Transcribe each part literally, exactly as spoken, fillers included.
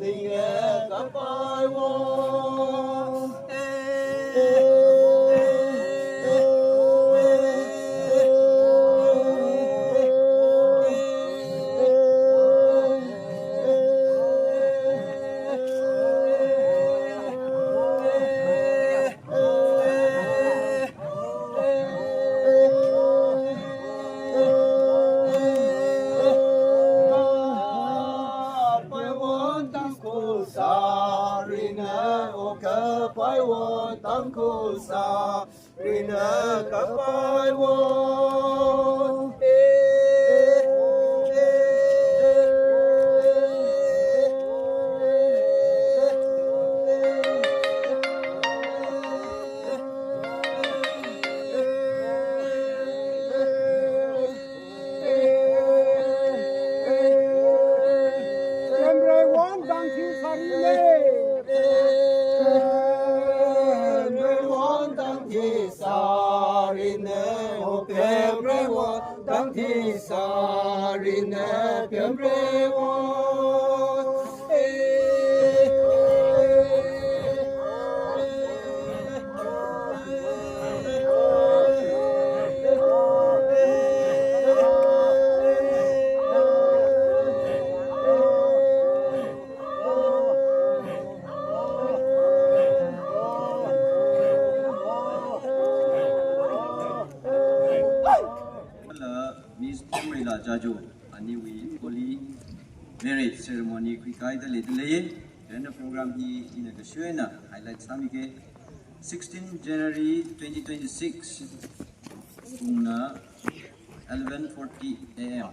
Ringa kapai wo. Paiwon Tangkhul sārina, o kapai won Tangkhul sārina, kapai won. Pemrei won Tangkhul sārina. Pemrei won Tangkhul sārina. O Pemrei won Tangkhul sārina. Pemrei won. Miss Thumreila Jajo, aniwui holy marriage ceremony khuikaida leidalei. Chieina program hi ina kashuina highlight sāmige. Sixteen January twenty twenty-six, pungna eleven forty A M.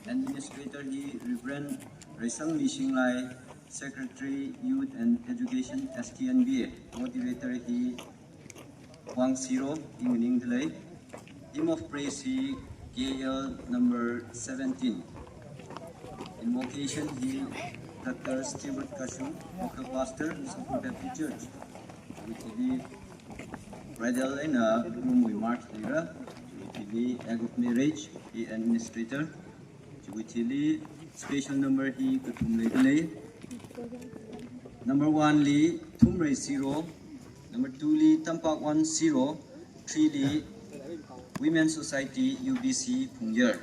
Administrator hi Reverend Reisangmi Shinglai, Secretary Youth and Education S T N B A. Moderator hi Wang Siro, ina maningdalei. Hymn of Praise hi K L number seventeen. Invocation hi Doctor Stewart Kashung, Local Pastor, Songkul Baptist Church. Chiwui thili bridal eina groom wui march leira. Chiwui thili act of marriage hi administrator. Chiwui thili special number hi kathum leidalei. Number one li Thumrei Siro, number two li Tampak Won Siro, three li Women Society U B C Phungyar.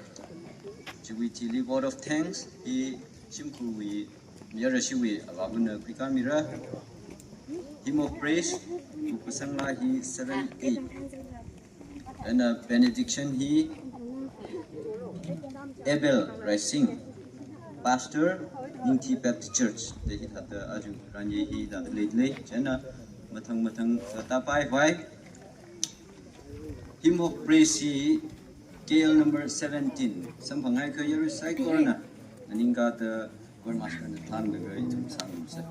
Chiwui thili vote of thanks hi shimkhurwui mayarashiwui avāvana khuikamira. Hymn of Praise, Kupasanglai hi seven eight. Eina benediction hi Abel Raising, Pastor, Ningthi Baptist Church, da hithāda aja ranye hi da leidalei. Chieina mathang mathang sāda paipai. Hymn of Praise hi K L number seventeen, samphanghaikha yarui saikorana, nganingkada choir master na thanlaga ithum sāngarumsa.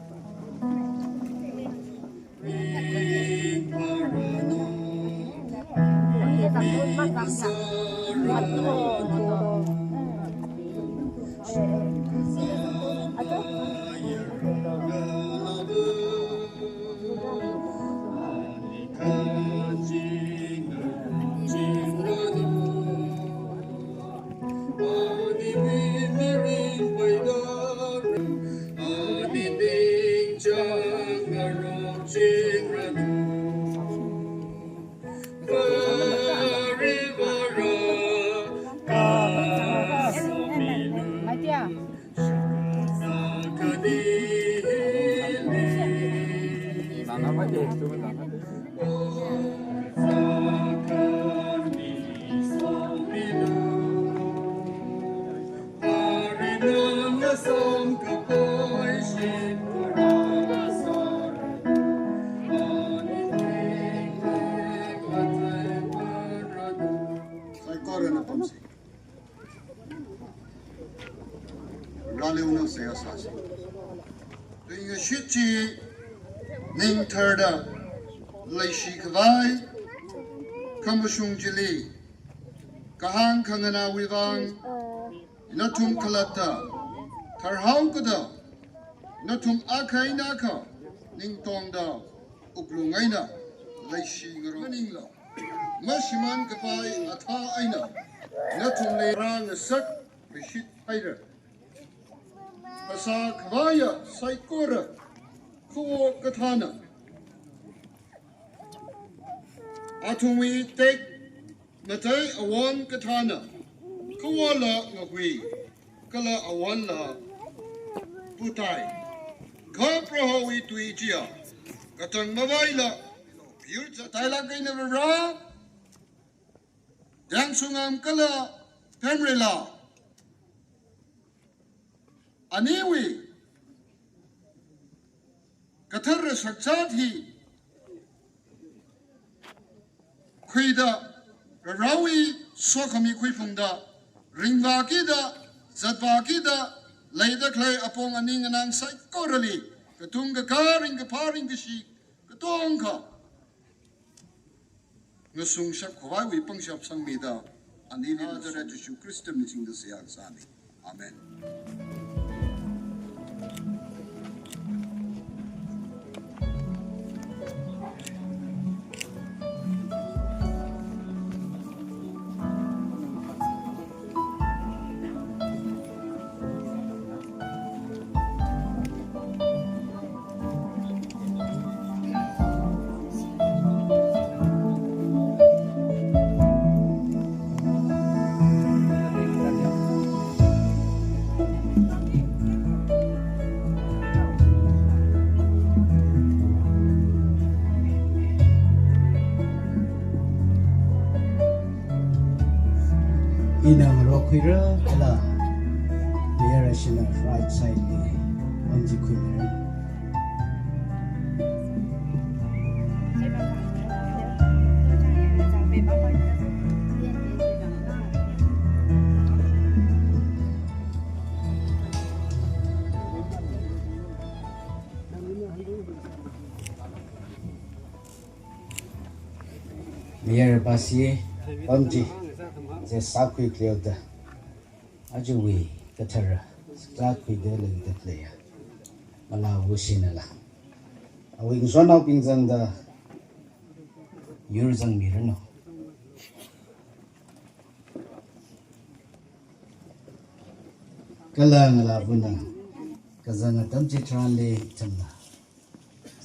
Saikorana pamsa. Rāliuna seihā sāsa. Tuingashit chi ningtharda leishikhavai khamashung chili kahāng khanganāwui vang nathum khalatta tharhaokada, nathum akha eina akha ningtongda wuklung eina leishingarok maningla, mashimānkapai athā eina nathumli rāngasak rishit haira. Phasā khavaiya saikora khawo kathāna, athumwui tekmatei awon kathāna, khawola ngahui, kala awonla putai. Kha Prohowui tui chiya katang mavaila, yur chataila kaina Vare, Yangshungam kala Pemrila, aniwui kathara sakchat hi khuida, Varewui sokhami khuiphungda, ringvākida, zatvākida leida khalei apong aning anang saikorali, katung kakā, ringkaphā ringkashi katongkha ngasungshap khavaiwui pangshap sangmida, anili Nazareth Jishu Khrista mingda seihā sāmi. Amen. Ina ngarok khuira kala, Mayor ashina right side li pamchithei khuira. Mayor basi pamchithei chi sākhui khalei da, ajawui kathara sākhuida leida khaleiya Ngalāva shinala, awui ngasotnaobing zangda yurzangmiranu. Kala Ngalāvana kazang atam chitharanli ithumna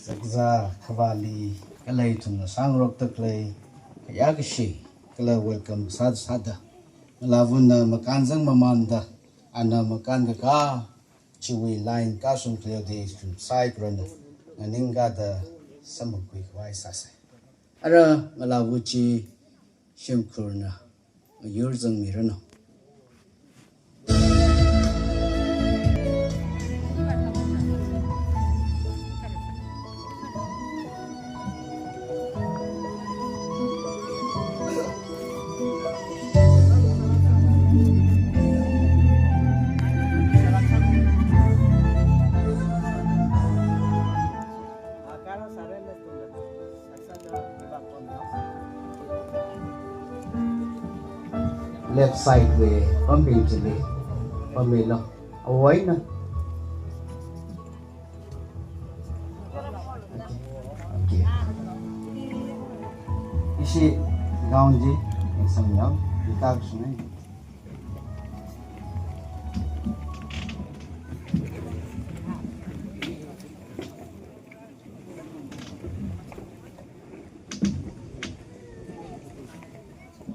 shakzā khavāli kala ithumna sāngarokda khalei khayākashi kala welcome sā sāda, Ngalāvana makānzang mamānda, ana makānkakā chiwui line kashung khalei da ithum saikorana nganingkada samphangkhui khavai sāsa. Ara Ngalāva chi shimkhurna mayurzangmiranu. Left side wui pambing chili pammilu. Awui eina. Okay. Okay. Ishi gown chi yangsangyao, itak sungai.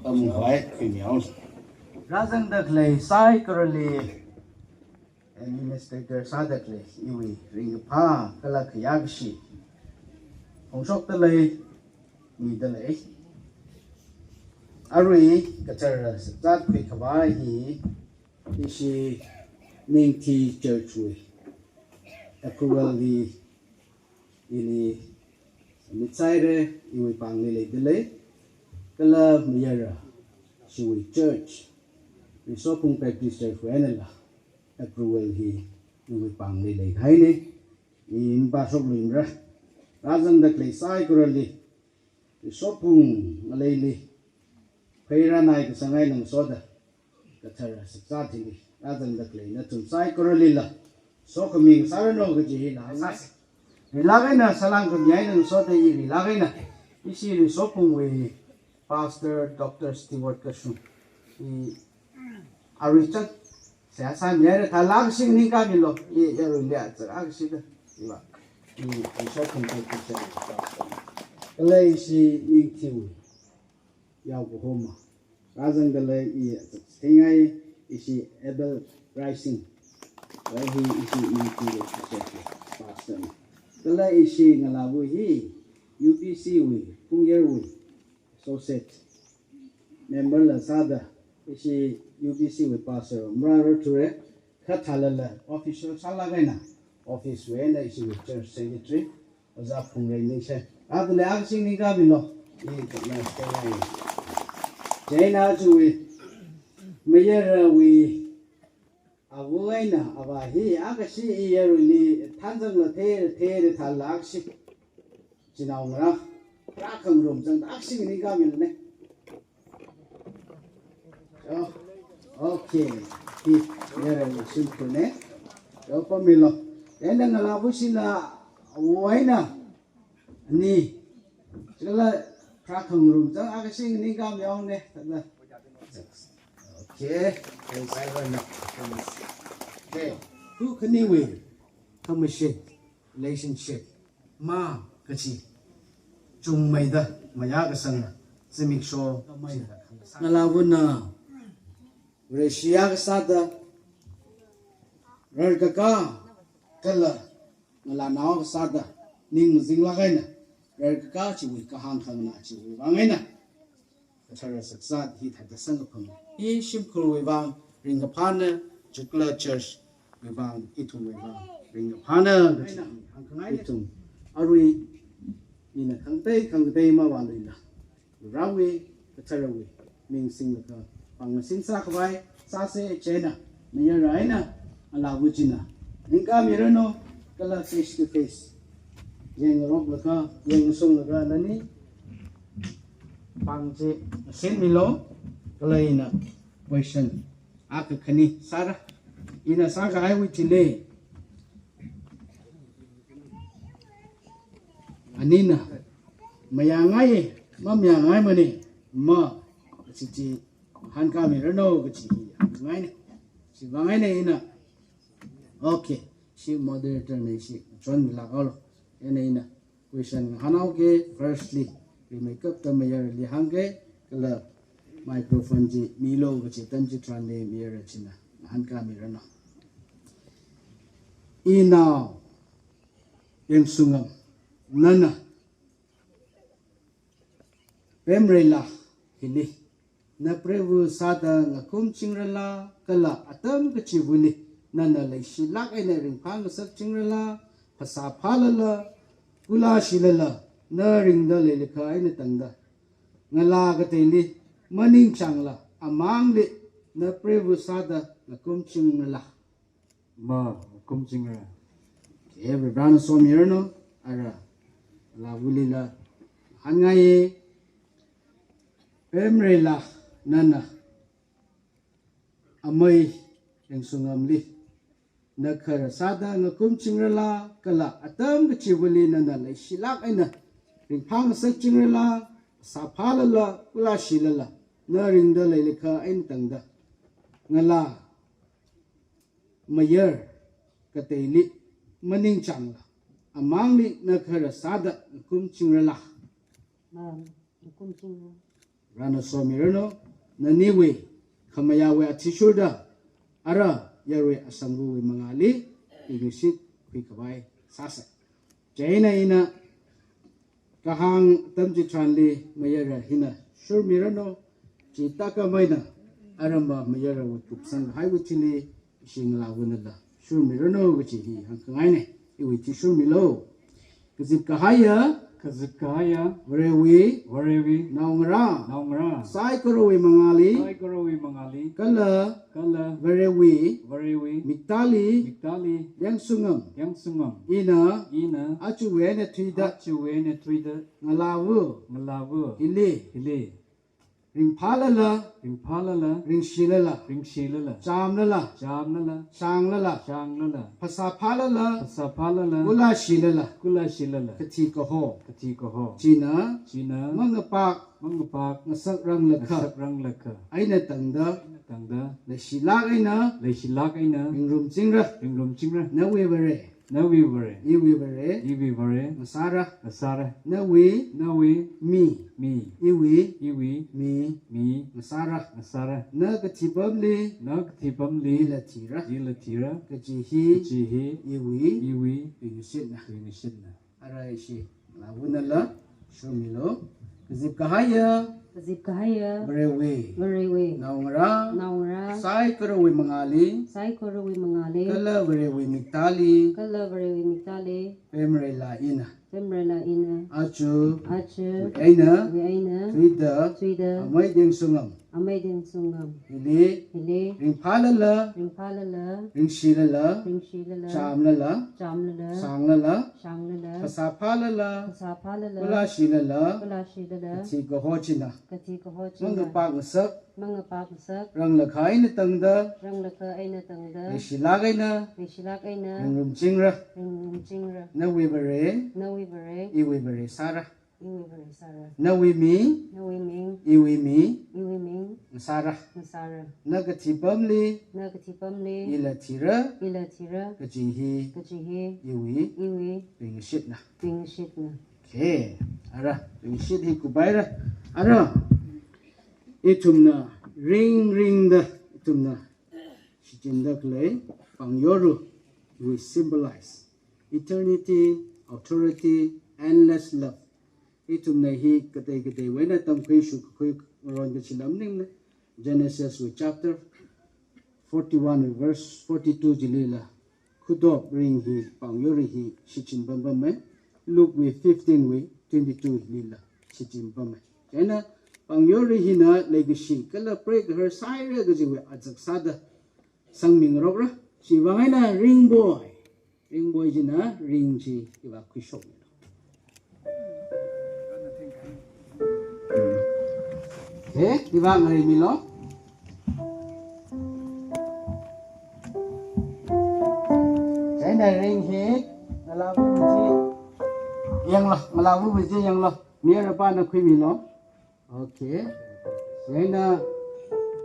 Pamkhavai khuimilu. Rāzangda khalei saikorali administrator sāda khalei iwui ringkaphā kala khayākashi phongshokda lei, mida lei. Arui kathara shakzat khuikhavai hi ishi Ningthi Church wui approval li ili submit sāhaira, iwui pāngli leida lei. Kala mayara ishiwui church, Risophung Baptist Church wui einala approval hi iwui pāngli leikahaina. I mapāshokluimara. Rāzangda khalei saikorali, Risophung ngaleili pheirānai kasang eina ngasoda kathara shakzat hili rāzangda khalei nathum saikoralila sokhami sāranu kaji hina sāsa. Rilāk eina sālāngkhami eina ngasoda i rilāk eina ishi Risophungwui Pastor Doctor Stewart Kashung, i arui chang seihā sāmihaira, thālāk sing ningkāmilu, i aruili achak akashida, iva, i, i shokkhami kachang. Kala ishi Ningthiwui yaokahoma rāzangda lei, i achak theingai, ishi Abel Rising. Kala hi ishi Ningthiwui pastor na. Kala ishi ngalāva hi U B C wui, Phungyarwui associate member la sāda, ishi U B C wui pastor marāra thure, khathālala official sālāk eina office wui eina ishi church secretary, Ojā Phungrei Ningshen. Adale akashing ningkāmilu, i recognize sāngai. Chieina chiwui mayarawui ava eina avā hi akashi i yaruili thanzangla the, the, the thālāk shi. Chinaongarā, rākhangarum zangda akashing ningkāmilu ne. Oh, okay. Hi, yara shimkhur ne. Yo, pammilu. Eina ngalāva shila, awui eina ani. Chila rākhangarum zang akashing ningkāmihaowa ne. Tada. Okay. Thanks, everyone. Okay. Who can you win? Commission. Relationship, ma kachi, chungmeida mayākasang, zimiksho, ngalāvana Vareshi yākasāda, rarkakā kala ngalānao kasāda, ning mazinglāk eina rarkakā chiwui kahāng khanganā chiwui vang eina kathara shakzat hithāda samkaphang. I shimkhurwui vang ringkaphāna, Chukla Church wui vang, ithumwui vang ringkaphāna, kachi hāngkhangaina. Ithum arui ina khangatei khangatei mavāluila, Varewui, katharawui ming singlaga pāng ngasing sākhavai sāsa. Chieina mayara eina ngalāva china ningkāmiranu, kala face to face yangngaroklaga, yangshunglaga nani pāng chi ngasinmilu, kala ina question akha khani sāra. Ina sākahaiwui thili, anina mayāngai, mamayāngaimana, ma, kachi chi hāngkāmiranu kachi hi hāngngaina. Chivang eina ina, okay, ishi moderator na ishi chonmilāk haolu. Eina ina question ngahānhaoki, firstly rimeikapta mayarali hāngki, kala microphone chi milu kachi atam chitharanli mayara china ngahānkāmiranu. Inao Yangshungam, nana Pemreila hili na preivā sāda ngakumchingrala, kala atam kachivali nana leishilāk eina ringphā ngasakchingrala, phasā phālala, kulāshilala, na ringda leilakha eina tangda, ngalā kateili maningchāngla, amangli na preivā sāda ngakumchingrala? Ma, ngakumchingra. Okay, Varena somiranu, ara. Ngalāvulila hāngngaiya, Pemreila nana amei Yangsungamli na kharā sāda ngakumchingrala, kala atam kachivali nana leishilāk eina ringphāngasakchingrala, sāphālala, kulāshilala, na ringda leilakha eina tangda, ngalā mayar kateili maningchāngla, amangli na kharā sāda ngakumchingrala. Ma'am, ngakumchingra. Varena somiranu, naniwui khamayāwui athishurda, ara yarui asangwui mangāli, ingashit khuikhavai sāsa. Chieina ina kahāng atam chitharanli mayara hina shurmiranu, chithākhameina aramba mayarawui kupsang kahaiwui thili ishi ngalāvunala shurmiranu kaji hi hāngkhangaina, iwui thi shurmilu. Kazip kahaiya, kazip kahaiya, Varewui, Varewui, naongarā, naongarā, saikorawui mangāli, saikorawui mangāli, kala, kala, Varewui, Varewui, miktāli, miktāli, Yangsungam, Yangsungam, ina, ina, aruiwui eina thuida, aruiwui eina thuida, ngalāva, ngalāva, hili, hili, ringphālala, ringphālala, ringshilala, ringshilala, chamlala, chamlala, shanglala, shanglala, phasā phālala, phasā phālala, kulāshilala, kulāshilala, kathi kaho, kathi kaho, china, china, mangapak, mangapak, ngasakranglakha, ngasakranglakha, eina tangda, eina tangda, leishilāk eina, leishilāk eina, ringrumchingra, ringrumchingra, nawui Vare, nawui Vare, iwui Vare, iwui Vare, ngasāra, ngasāra, nawui, nawui, mi, mi, iwui, iwui, mi, mi, ngasāra, ngasāra, na kathipamli, na kathipamli, ila thira, ila thira, kaji hi, kaji hi, iwui, iwui, tuingashitna, tuingashitna. Ara ishi ngalāvunala shurmilu. Kazip kahaiya, kazip kahaiya, Varewui, Varewui, naongarā, naongarā, saikorawui mangāli, saikorawui mangāli, kala Varewui miktāli, kala Varewui miktāli, Pemreila ina, Pemreila ina, aruiwui, aruiwui eina, wui eina, thuida, thuida, amei Yangsungam, amei Yangsungam, hili, hili, ringphālala, ringphālala, ringshilala, ringshilala, chamlala, chamlala, shanglala, shanglala, phasā phālala, phasā phālala, kulāshilala, kulāshilala, kathi kaho china, kathi kaho china, mangapak ngasak, mangapak ngasak, ranglakha eina tangda, ranglakha eina tangda, leishilāk eina, leishilāk eina, ringrumchingra, ringrumchingra, nawui Vare, nawui Vare, iwui Vare sāra, iwui Vare sāra, nawui ming, nawui ming, iwui mi, iwui ming, ngasāra, ngasāra, na kathipamli, na kathipamli, ila thira, ila thira, kaji hi, kaji hi, iwui, iwui, tuingashitna, tuingashitna. Okay, ara, tuingashit hi kupaira. Ara, ithumna ring ringda, ithumna shichinda khalei pangyoruwui symbolize eternity, authority, endless love. Ithumna hi katei kateiwui eina tamkhui shukhui ngaron kachilam maningna. Genesis wui chapter forty-one wui verse forty-two chilila khuitop ring hi, pangyori hi shichin pampamma. Luke wui fifteen wui twenty-two lila shichin pampamma. Chieina pangyori hina leikashi kala prekahar sāhaira kajiwui azak sāda sangmingarokra. Chiwuivang eina ring poi. Ring poi china ring chi iva khuishok. He, iva ngareimilu. Chieina ring hi, ngalāva chi, yanglu, ngalāva chi yanglu. Mayarpāna khuimilu. Okay. Chieina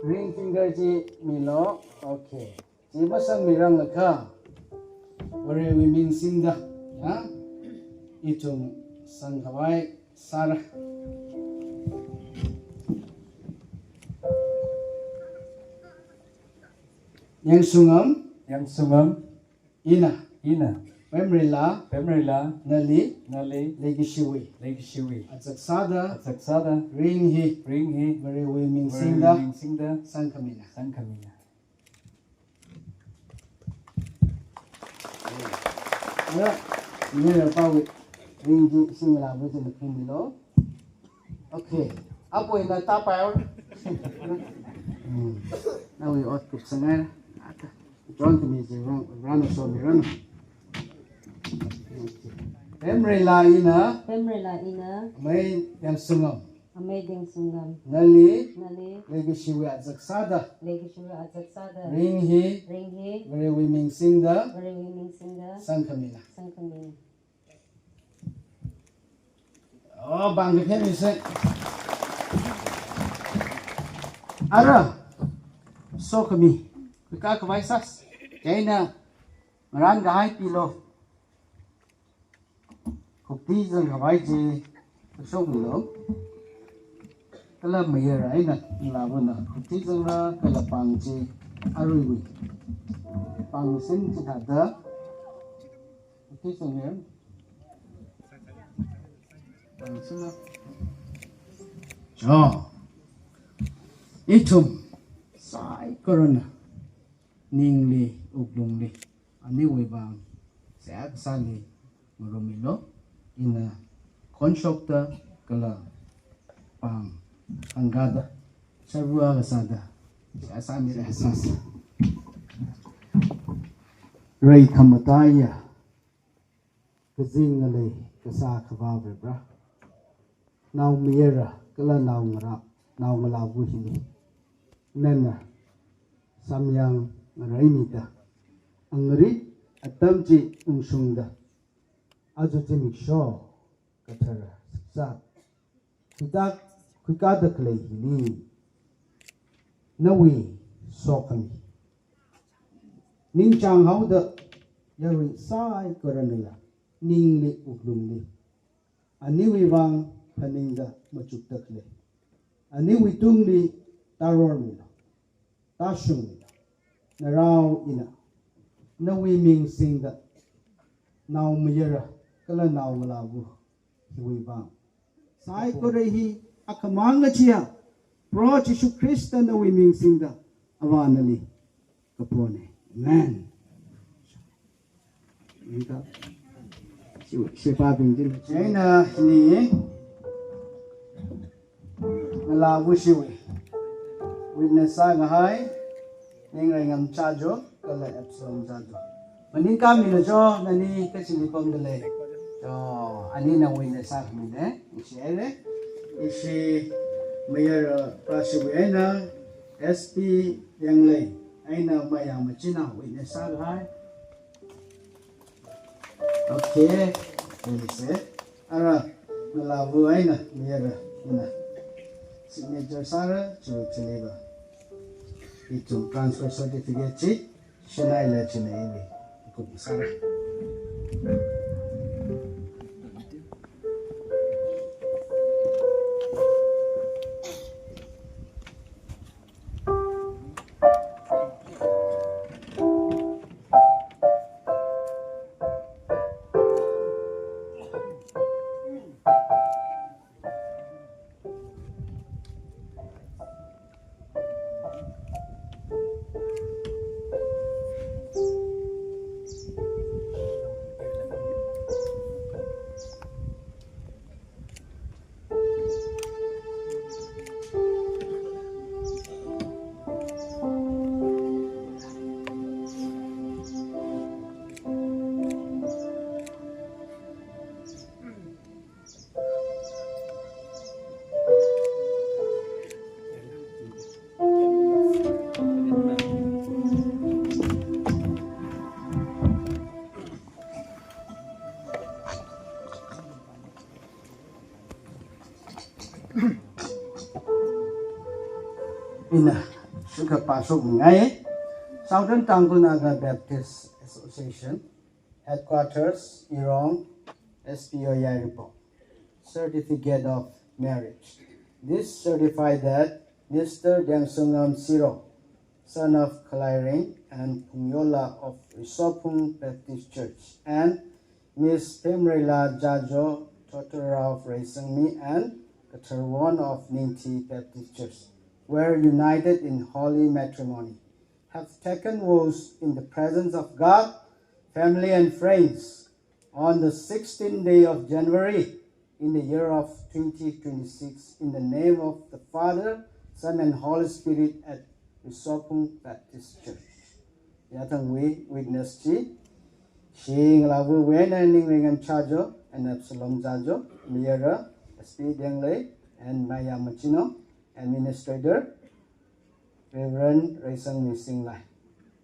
ring finger chi milu. Okay. Chi masangmiranglakha, Varewui ming singda, ya? Ithum sangkhavai sāra. Yangsungam. Yangsungam. Ina. Ina. Pemrila. Pemrila. Nali. Nali. Leikashiwui. Leikashiwui. Azak sāda. Azak sāda. Ring hi. Ring hi. Varewui ming singda. Varewui ming singda. Sangkhamina. Sangkhamina. Ara, mayarpāwui ring hi singla bu jin khamilu. Okay. Apoi na ta pa or. Hmm. Nawui ot kupsangai. Ata. John kami je rang, rang so mi rang. Okay. Pemreila ina. Pemreila ina. Amei Dengsungam. Amei Dengsungam. Nali. Nali. Leikashiwui azak sāda. Leikashiwui azak sāda. Ring hi. Ring hi. Varewui ming singda. Varewui ming singda. Sangkhamina. Sangkhamina. Oh, bang khe mi se. Ara. Sokhami. Khuika khavai sas. Chieina. Ngaran kahai pilo. Khukti zang khavai chi, shokmilo. Kala mayara eina, ngalāvana khukti zangra, kala pāng chi, aruiwui. Pāng masin chithāda, khukti zangra. Pāng masina. Jo. Ithum, saikorana, ningli, wuklungli, aniwui vang, seihā kasāli, ngarumilo, ina khonshokta kala pāng hāngkāda, sharvā kasāda, seihā sāmi, seihā sāsa. Rai khamataiya, kazing ngalei kasā Akhava Varivara, naomayara kala naongara, naongalāva hili nana samyang ngaraimida, angari atam chi ungshungda, aja zimiksho kathara sā, hithā khuikāda khalei hili, nawui sokhami ningchāng haoda, yarui saikoranala, ningli wuklungli, aniwui vang phaningda machukda khalei, aniwui tungli tārormilo, tāshungmilo, narao ina, nawui ming singda, naomayara kala naongalāva hiwui vang, saikora hi akhamang ngachiya, Proho Jishu Khrista nawui ming singda, Avā nali kapona. Amen. Nika, shi-, shipābing china. Chieina ni, ngalāva shiwui witness sākahai, Ningreingam Chajo, kala Absalom Chajo. Maningkāmilo jo, nani kachili pamda lei. Jo, anina witness sākhamina, ishi haira. Ishi mayara pa shiwui eina, S P Yanglei, eina mayang machina witness sākahai. Okay, ini se. Ara, ngalāva eina, mayara, ina. Signature sāra, chu chiliva. Ithum transfer certificate chi, Chennai la Chennai li, kum sāra. Ina, shikha pāshokngai. Southern Tangkhul Naga Baptist Association, Headquarters, Irong, S P O Yairipok. Certificate of Marriage. This certifies that Mister Dengsungam Siro, son of Khalairing and Phungyola of Risophung Baptist Church, and Miss Pemreila Jajo, daughter of Reisangmi and Katharwon of Ningthi Baptist Church, were united in holy matrimony, have taken vows in the presence of God, family and friends on the sixteenth day of January in the year of twenty twenty-six, in the name of the Father, Son and Holy Spirit at Risophung Baptist Church. Yathangwui witness chi, ishi ngalāvawui eina Ningreingam Chajo, and Absalom Jajo, Mayara S P Denglei, and Naya Machino, Administrator, Reverend Reisangmi Singlai.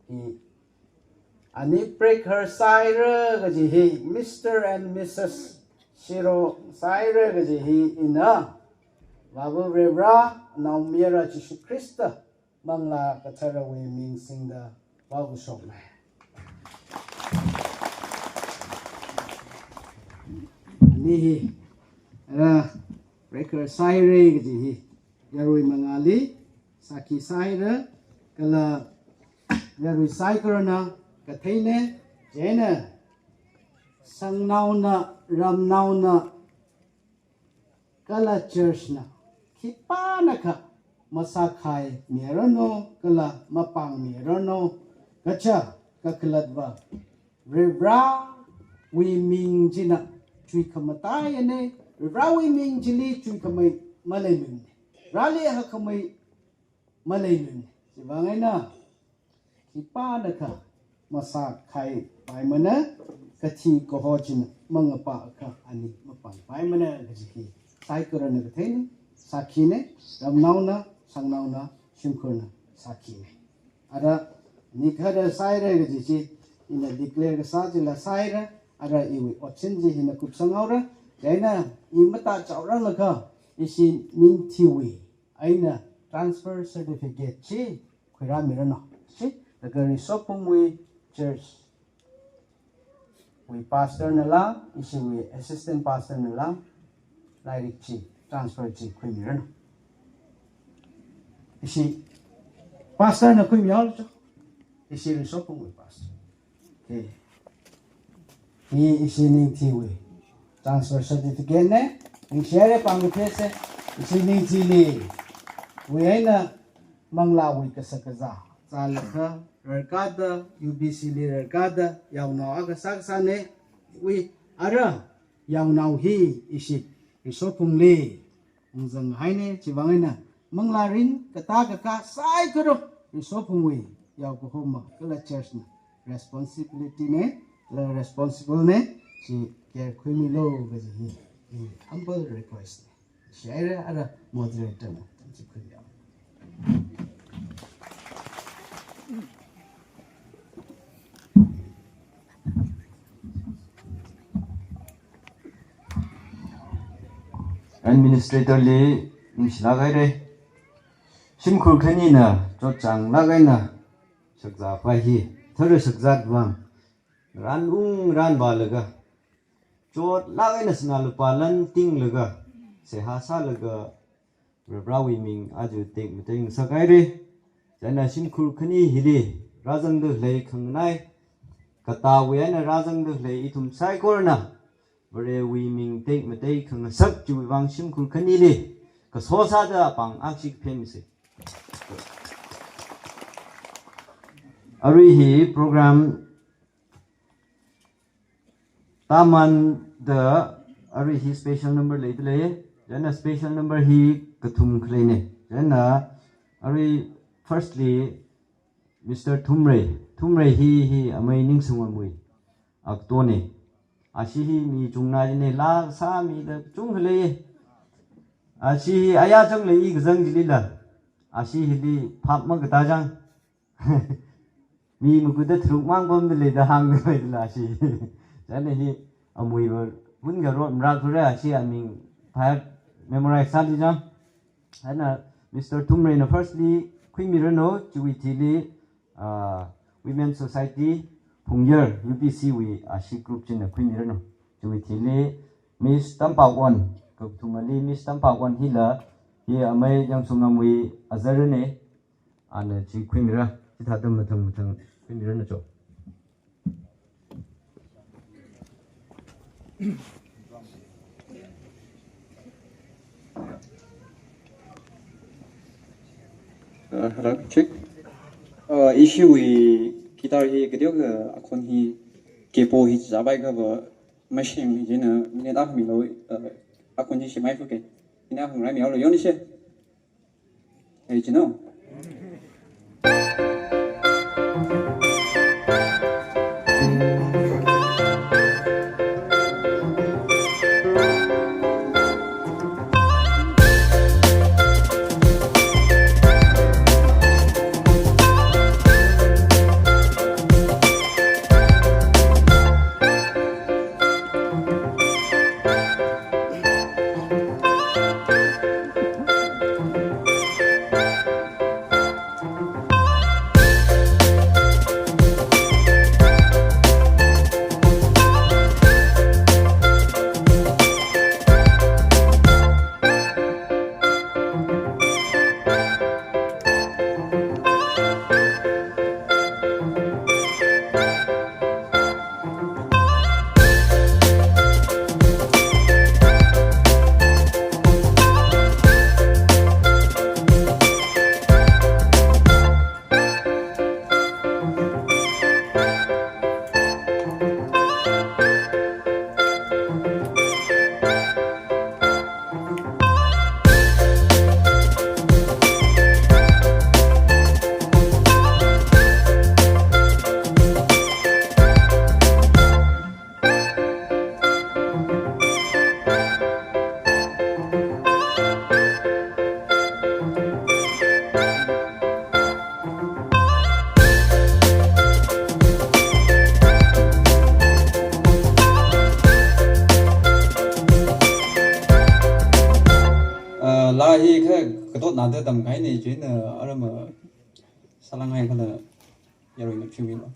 Hi. Ani prekharsāhaira kaji hi, Mister and Missus Shiro sāhaira kaji hi ina, Vāva Varivara, Naomayara Jishu Khrista, Manglā Katharawui ming singda vākashokna. Ani hi, ara, prekharsāhaira kaji hi, yarui mangāli, sākhi sāhaira, kala yarui saikorana katheina, chieina, shangnaona, ramnaona, kala church na, khipānakha masākhaimiranu, kala mapāngmiranu, kaja kakhalatva, Varivarawui ming china chuikhamataiyana, Varivarawui ming chili chuikhamei maleimana. Vareli hakhamei maleimana. Chiwuivang eina, khipānakha masākhaipaimana, kathi kaho china mangapākha ani mapāngpaimana kaji hi saikorana katheina, sākhina, ramnaona, shangnaona, shimkhurna sākhina. Ara, ani khara sāhaira kaji chi, ina declare kasā chila sāhaira, ara iwui otsin chi hina kupsanghaora, chieina i matā chaorālaga, ishi ningthiwui eina transfer certificate chi khuirāmiranu. Chi, laga Risophungwui church wui pastor nala, ishiwui assistant pastor nala, lairik chi, transfer chi khuimiranu. Ishi pastor na khuimihaolu cho. Ishi Risophungwui pastor. Okay. Hi ishi ningthiwui transfer certificate na, ningshihaira pāngkapheisa, ishi ningthili wui eina manglāwui kashak kazā zālaga, rarkada, U B C li rarkada, yaonao akha sākasāna, wui ara, yaonao hi ishi Risophungli ungzanghaina, chiwuivang eina manglā mirin katā kakā saikora Risophungwui yaokahoma kala church na responsibility na, kala responsible na, chi care khuimilu kaji hi, hi humble request na. Ningshihaira, ara moderator na, tamchip khuimilu. Administrator li ningshilāk haira. Shimkhur khanina chotchānglāk eina shakzāpai hi, thara shakzāt vang, ran ung ran vālaga, chotlāk eina sinā lupā lan tinglaga, seihā sālaga, Varivarawui ming aja tekmateingasak haira. Chieina shimkhur khani hili rāzangda khalei khanganai, katāwui eina rāzangda khalei ithum saikorana Varewui ming tekmateikhangasak chiwui vang shimkhur khanili kaso sāda apāng akshi kaphem misa. Arui hi program tāmānda arui hi special number leidalei. Chieina special number hi kathum khaleina. Chieina arui firstly Mister Thumrei. Thumrei hi, hi amei Ningsungamwui aktona. Ashi hi mi chungna jina, laa sāmida chungkhalei. Ashi hi ayā chang lei, i kazang chilila. Ashi hili phap makatā chang. Mi makuda tharuk mang pamda leida hāngda leidala ashi. Chieina hi ameiva hungarot mrak kura ashi aming phap memorize sāli chang. Chieina Mister Thumreina firstly khuimiranu, chiwui thili, ah, Women Society, Phungyar, U P C wui ashi group china khuimiranu. Chiwui thili Miss Tampawon, kathumali Miss Tampawon hila, hi amei Yangsungamwui azarana, ana chi khuimira, chithāda mathang mathang khuimiranu cho. Uh, hello, check. Uh, ishiwui guitar hi kateokha akhon hi kepo hi zabai kaba mashing hi jina minute akha milu, uh, akhon hi shimai fuke. Ina hung rai mi aulo yoni she. Hey, you know? Laa hi kha katot nada tamkahaina, chieina arama sālānghai kala yaruina phimilo.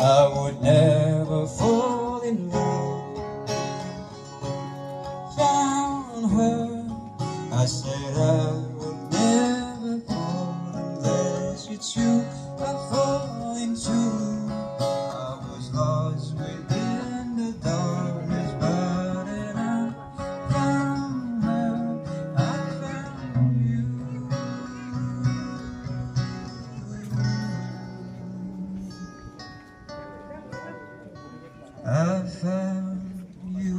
I would never fall in love without her. I said I would never fall unless it's you I fall into. I was lost within the darkness, but then I found her, I found you. I found you.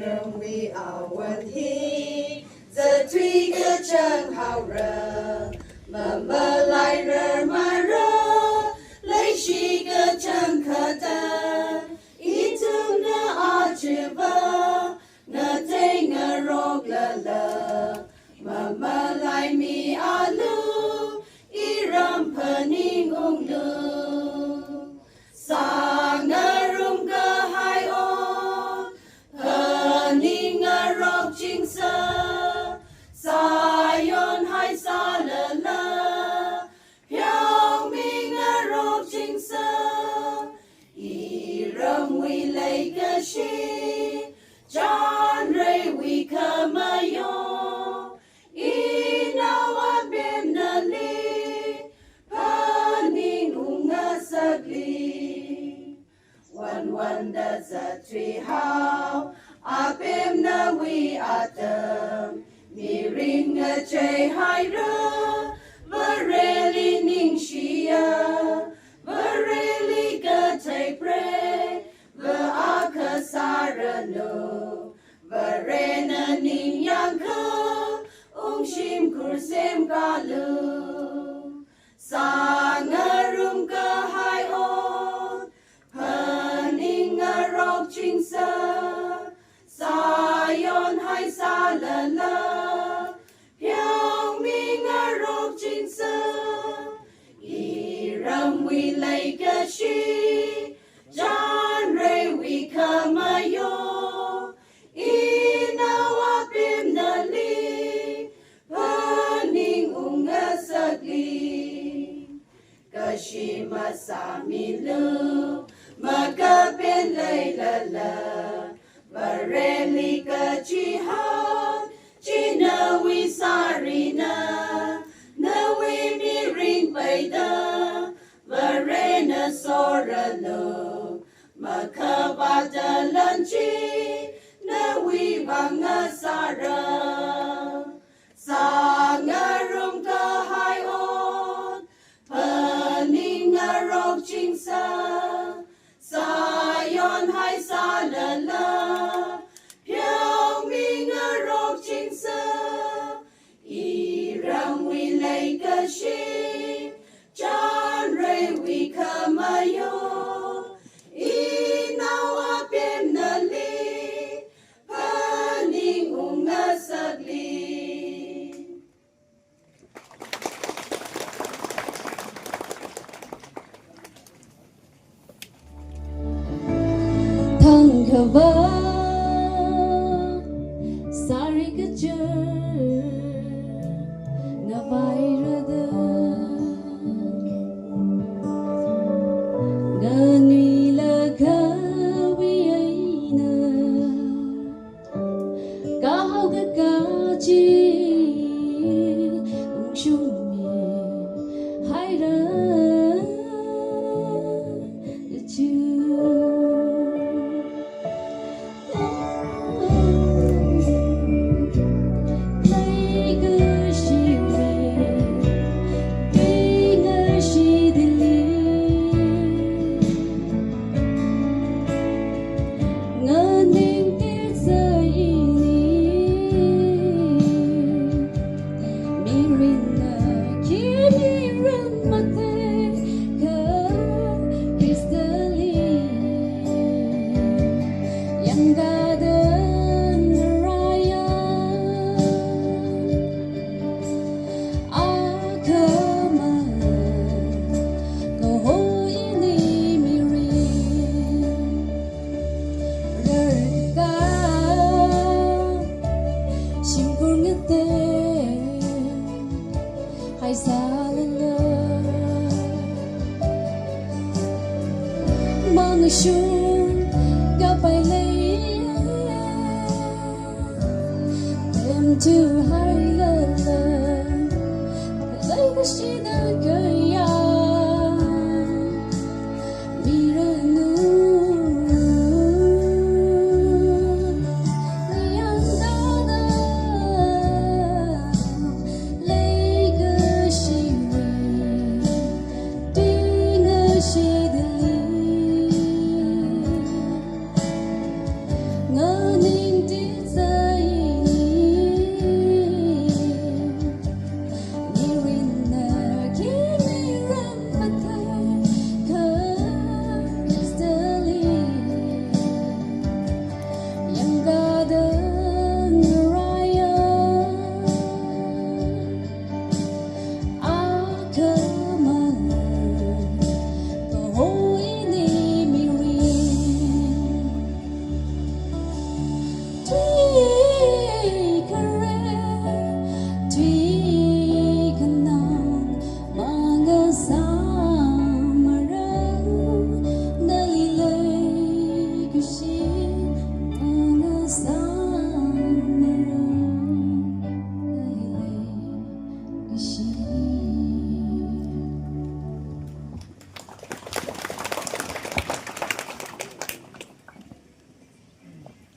Ramwui awat hi zathui kachang haora, mamalai rarmara, leishi kachang khata, ithumna achiva ngatei ngaroklala, mamalaimi alu, iram phaningunglu. Sāngarum kahai ot phaningngarok chingsa, Zion hai sālala, pheomi Apem nawui atam, mirin ngacheihaira, Vareli ningshiya, Vareli kathei pray, Vare akha sāranu, Varena ningyāngkha, ungshimkhur semkalu. Sāngarum kahai ot, phaningngarok chingsa, sāyonhai sālala, pheomingarok chingsa, iramwui leikashi, chānreiwui khamayo, inao apemnali, phaningungngasakli. Kashi masāmilu, makapen leilala, Vareli kachihān, chi nawui sārina, nawui mirin peida, Varena soranu, makhavāta lan chi, nawui vang ngasāra. Sāngarum kahai ot, phaningngarok chingsa, sāyonhai sālala, pheomingarok chingsa, iramwui leikashi, chānreiwui khamayo, inao apemnali, phaningungngasakli. Thangkhavā sāri kachar ngavairada, nganuilakha wui eina, kahaokakā chi ungshungmihaira chu. Leikashiwui tuingashidali, nganingtitsai ini. Mirinna khi mirin matheikha Khristali, yangkada ngarāya. Akhama kaho ini mirin rarkā, shimkhur ngateihai sālala, mangashung kapai leiya, temtuhailala, leikashida kayā miranu. Yangkada leikashiwui tuingashidali, nganingtitsai ini. Mirinna khi mirin matheikha Khristali, yangkada ngarāya. Akhama kaho ini mirin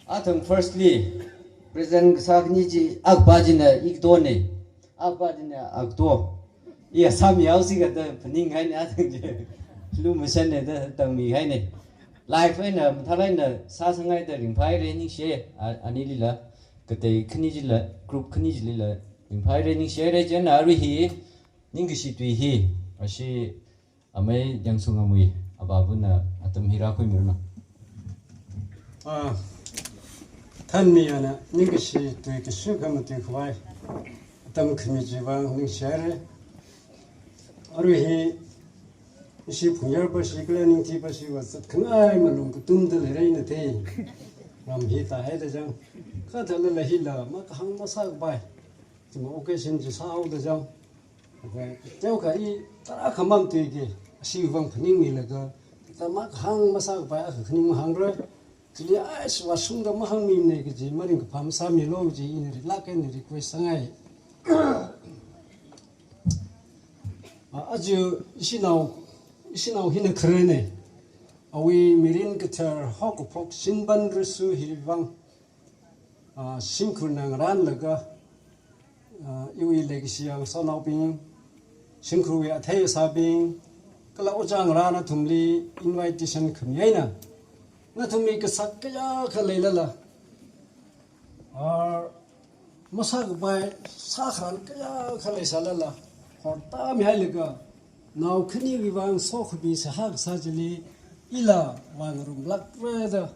Athang firstly, President kasā khani chi, akpa china ikto ne, akpa china akto. Iya sāmihaosi kathā phaninghaine athang chi. Lu mashanne da tangmihaine. Live eina, mathālāk eina sāsangngaida ringphāhaire ningshi, a, anilila, katei khani chila, group khani chilila, ringphāhaire ningshihaire, chieina arui hi, ningkashi tui hi, ashi, amei Yangsungamwui, avāvana atam hi rākhuimiranu. Ah, thanmi ana, ningkashi tui kashu khamatui khavai, atam khami chiwui vang ningshihaire. Arui hi, ishi Phungyar pashi kala Ningthi pashiva zatkhangai malung katumda leirei na te. Ram hi tāhaida chang. Kathālala hila, makahāng masākapai. Chima occasion chi sāhaoda chang. Teokha i tarākha mamatuiki, ashiwui vang phaningmilaga, ta makahāng masākapai akha khaning mahāngrei. Chili ai swa shungda mahāngmine kaji, maringkaphā masāmilu kaji, ina rilāk eina request sāngai. A, aja ishinao, ishinao hina kharene. Awui mirin kathar haokaphok shinban rasu hiwui vang, ah, shimkhurna ngarānlaga, ah, iwui leikashi ngasotnaobing, shimkhurwui athei asābing, kala ojā ngarā nathumli invitation khami eina, nathumwui kasak kayākha leilala, ah, masākapai sākharan kayākha leisālala, hortāmihailaga, nao khaniwui vang sokhami seihā kasā chili, ila vāngarumlākra da,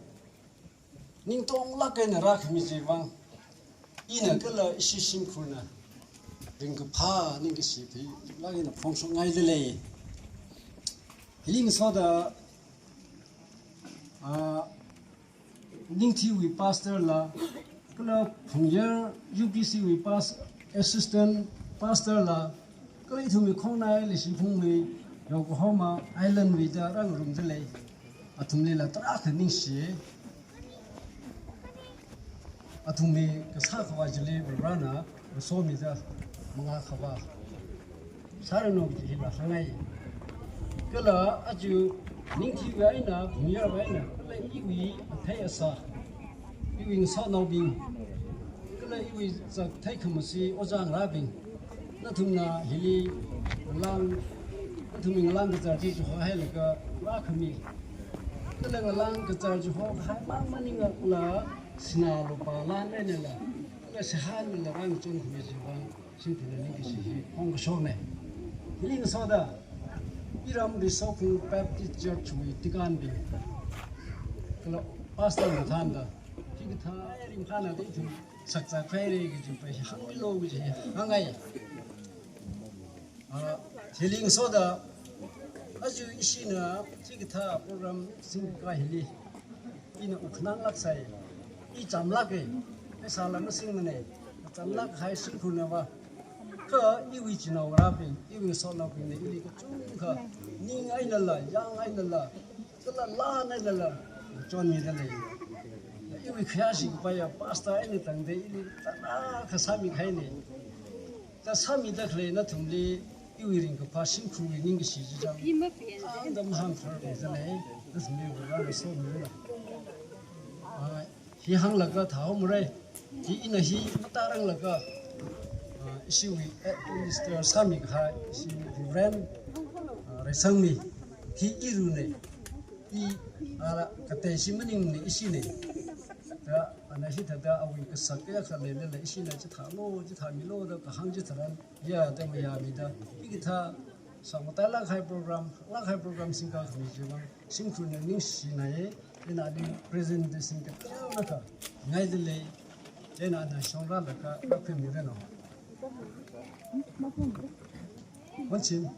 ningtonglāk eina rākhami chiwui vang, ina kala ishi shimkhurna ringkaphā ningkashi philāk eina phongshokngaida lei. Hili ngasoda, ah, Ningthiwui pastor la, kala Phungyar U P C wui pas-, assistant pastor la, kala ithumwui khongnai Leishiphungwui Yokohama Island wuida rāngarumda lei. Athumlila tarākha ningshi. Athumwui kasā khavā chili Varena masomida mangā khavā sāranu kaji hila hāngngai. Kala aja Ningthiwui eina, Phungyarwui eina, kala iwui athei asā, iwui ngasotnaobing, kala iwui zakthei khamasi ojā ngarābing, nathumna hili ngalang, nathumwui ngalang kazar chi chihoi hailaga rākhami. Kala ngalang kazar chihokahai mang maningla, sinā lupā lan einala, kala seihānala rāngachon khami chiwui vang, shimkhurna ningkashi hi phongkashokne. Hili ngasoda, iram Risokhong Baptist Church wui deacon bing, kala pastor mathānda, hikathā ringphāna da ithum sakzā khaire kaji pa hi hāngmilu kaji hi hāngngai. Ah, hili ngasoda, aja ishina hikathā program singkahai hili, ina uknang lāksai, i chamlāke, pheisāla masingmane, chamlāk hai shimkhurnava, kha iwui chinaongarābing, iwui ngasotnaobingna ili kachungkha, ning einala, yang einala, kala lan einala, chonmida lei. Iwui khayāshi kapaiya pastor eina tangda ili tarākha sāmikahaine. Ta sāmida khalei nathumli iwui ringkaphā shimkhurwui ningkashi chi chang, āngda mahāngkhararmida lei, nathumli Varena somiranu. Ah, hi hānglaga thāhaomare, hi ina hi mataranglaga, ah, ishiwui Head Minister sāmikahai, ishi Reverend, ah, Reisangmi, hi irane, i, ah, kateishi maningne, ishine. Da, ana hithāda awui kasak kayākha leilala ishina chithālu, chithāmilu da kahāng chitharan, ya da mayāmida, hikathā sāngmatailāk hai program, lāk hai program singkakhami chiwui vang, shimkhurna ningshinaye, ina ali presentation kateonakha ngaida lei, ina ana shongrālaga rākhuimiranu. Wanchim.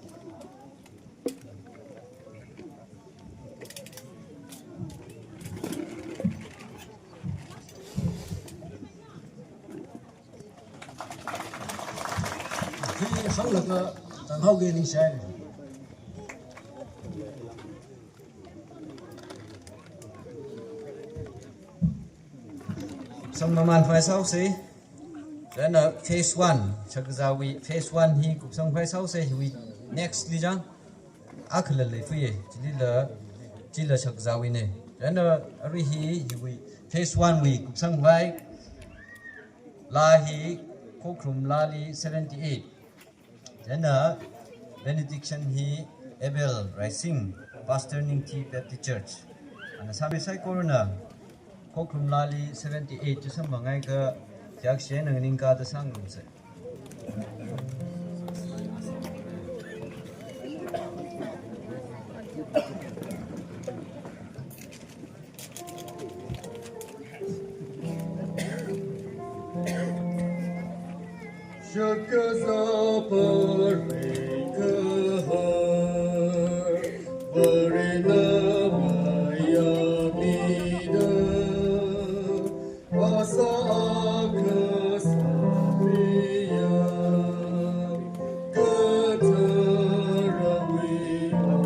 Hi hānglaga tanghaoki ningshai. Sammaman phai saosi. Then, uh, phase one, shakzāwui, phase one hi kupsang phai saosi, hiwui next li chang. Akhala leifui, chilila, chila shakzāwuine. Then, uh, arui hi, hiwui Phase one wui kupsang vai. Laa hi Khokharum laali seventy-eight. Chieina benediction hi Abel Raising, Pastor Ningthi Baptist Church. Ana sāmi saikorana Khokharum laali seventy-eight chi samphangngaiakha, chak shena ningkada sāngarumsa. Shakazā parei kahar, parei na mayāmida, asa akha sāmiya, kathara wui ora.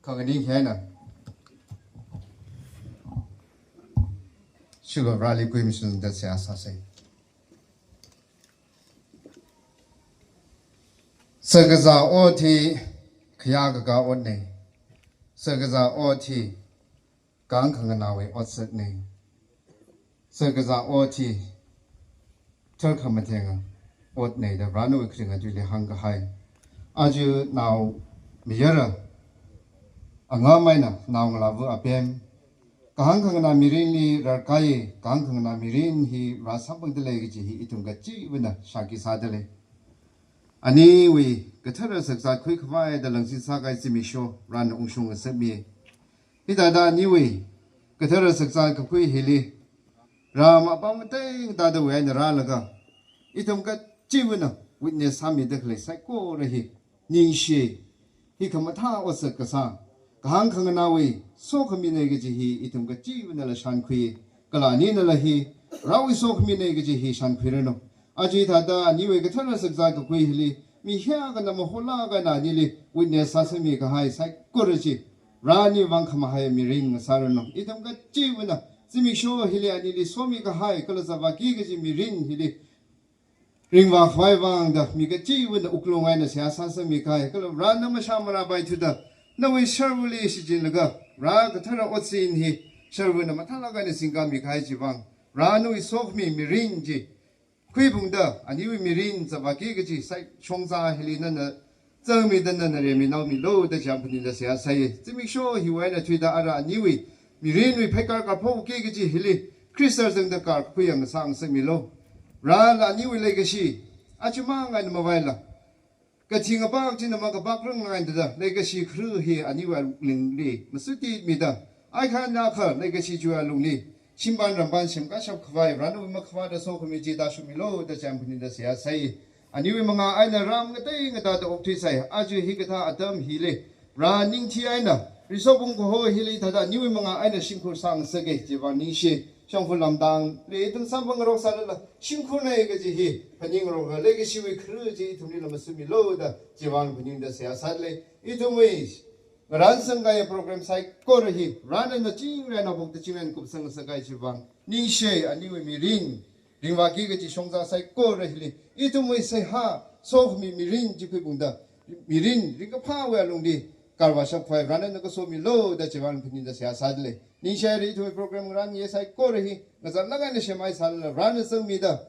Khanganing hi eina Shiva Vareli kuimashan da seihā sāsa. Sakazā ot hi khayākakā otna. Sakazā ot hi kahāng khanganāwui otsak na. Sakazā ot hi tharkhamatenga otna da Varewui kharinga tuili hāngkahai. Aja naomayara, angam eina naongalāva apem, kahāng khanganā mirinli rarkāya, kahāng khanganā mirin hi rāsamphangda lei kaji hi ithum kachiva̱na shākhi sāda lei. Aniwui kathara sakazā khuikhavai da langsin sākahai zimiksho Varena ungshung ngasakmi. Hithāda aniwui kathara sakazā kakhui hili, Vare apam mateng tadawui eina rālaga, ithum kachiva̱na witness sāmida khalei saikora hi ningshi, hi khamathā otsak kasā, kahāng khanganāwui sokhamina kaji hi ithum kachiva̱nala shānkhui, kala aninala hi Varewui sokhamina kaji hi shānkhuiranu. Aja hithāda aniwui kathara sakazā kakhui hili, mi hiyākhana maholāk eina anili witness sāsangmi kahai saikora chi, Vareni vākhamahai mirin ngasāranu. Ithum kachiva̱na zimiksho hili anili somikahai kala zāvāki kaji mirin hili ringvākhavai vang da mi kachiva̱na wuklung eina seihā sāsangmi kahai, kala Varena mashā marāpaithuda nawui sharvali shichinlaga, Vare kathara otsin hi sharvana mathālāk eina singkāmi kahai chi vang, Varewui sokhami mirin chi khuiphungda, aniwui mirin zāvāki kaji sai shongza hili nana zangmida nana rimeinaomilu da chiyākha phaningda seihā sāya. Zimiksho hiwui eina thuida ara aniwui mirinwui pheikar karphokki kaji hili Khrista zangda karkhui yang sāngasakmilu. Varela aniwui leikashi, aja mang eina mavaila, kathi ngapak china makapak rang ngaida leikashi kharu hi aniwui wuklungli masuti mida, aikha nakha leikashi chiwui lungli shimpan rampan semkashap khavai, Varewui makhavāta sokhami chi tāshungmilu da chiyākha phaningda seihā sāya. Aniwui mangā eina ram ngatei ngateida okthuisai, aja hikathā atam hili, Vare ningthi eina, resource kaho hili thāda aniwui mangā eina shimkhur sāngasaka, chiwui vang ningshi, shongfa lamtangli ithum samphangarok sālala, shimkhurna kaji hi phaningngarok, leikashiwui khara chi ithumli lamasumilu da, chiwui vang phaningda seihā sālei. Ithumwui ngarānsang kahai program saikora hi, Varena chingri eina phokta chingri eina kupsang sākahai chiwui vang, ningshi aniwui mirin, ringvāki kaji shongza saikora hili, ithumwui seihā, sokhami mirin chi khuiphungda, mirin ringkaphāwui alungli, karvāshap khavai Varena kasomilu da chiwui vang phaningda seihā sālei. Ningshi haira ithumwui program ngarānye saikora hi, ngazanlāk eina semhai sālala, Varena sangmida,